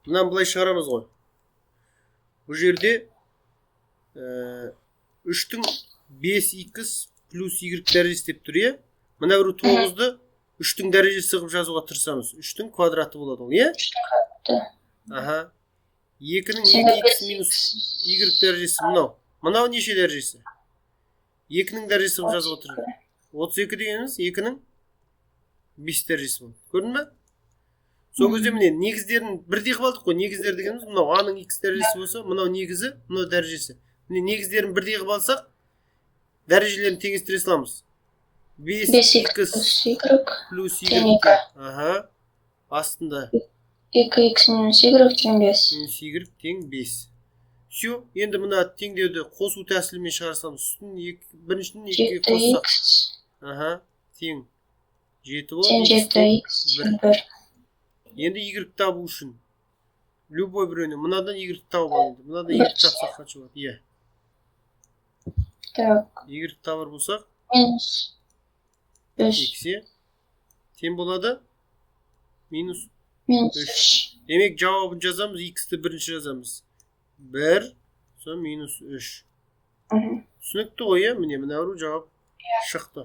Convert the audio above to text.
Мынаны былай шығарамыз ғой. Бұл жерде үштің бес икс плюс y дәрежесі деп тұр, иә. Мына біреу тоғызды үштің дәрежесі қылып жазуға тырысамыз. Үштің квадраты болады ол, иә. Үштің квадраты. Аха, екінің Сонда екі икс бес минус икс. Y дәрежесі. Мынау неше дәрежесі? Екінің дәрежесі қылып жазып отыр. 32 дегеніміз екінің бес дәрежесі болады, көрдің бе? Сол кезде, міне, негіздерін бірдей қылып алдық қой. Негіздер дегеніміз мынау аның икс дәрежесі болса, мынау негізі, мынау дәрежесі. Міне, негіздерін бірдей қылып алсақ, дәрежелерін теңестіре саламыз. Бес Бес икс икс плюс y плюс тең y екі. Аха, астында Екі икс минус y тең бес. Минус y тең бес. Все, енді мына теңдеуді қосу тәсілімен шығара саламыз. Үстін екі, біріншінің екіге Жеті қоссақ, икс аха, тең жеті болады. Тең Икс жеті тең икс бір. Тең бір. Енді y табу үшін любой біреуіне, мынадан y тауып ал. Енді мынадан y Бір. тапсақ, қанша болады? Иә. Так. Y табар болсақ, Минус үш. Икс, иә, тең болады минус Минус үш. Үш. Демек, жауабын жазамыз. Иксті бірінші жазамыз, бір, сосын минус үш. Мхм. Түсінікті ғой, иә? Міне, мына біреу жауап шықты.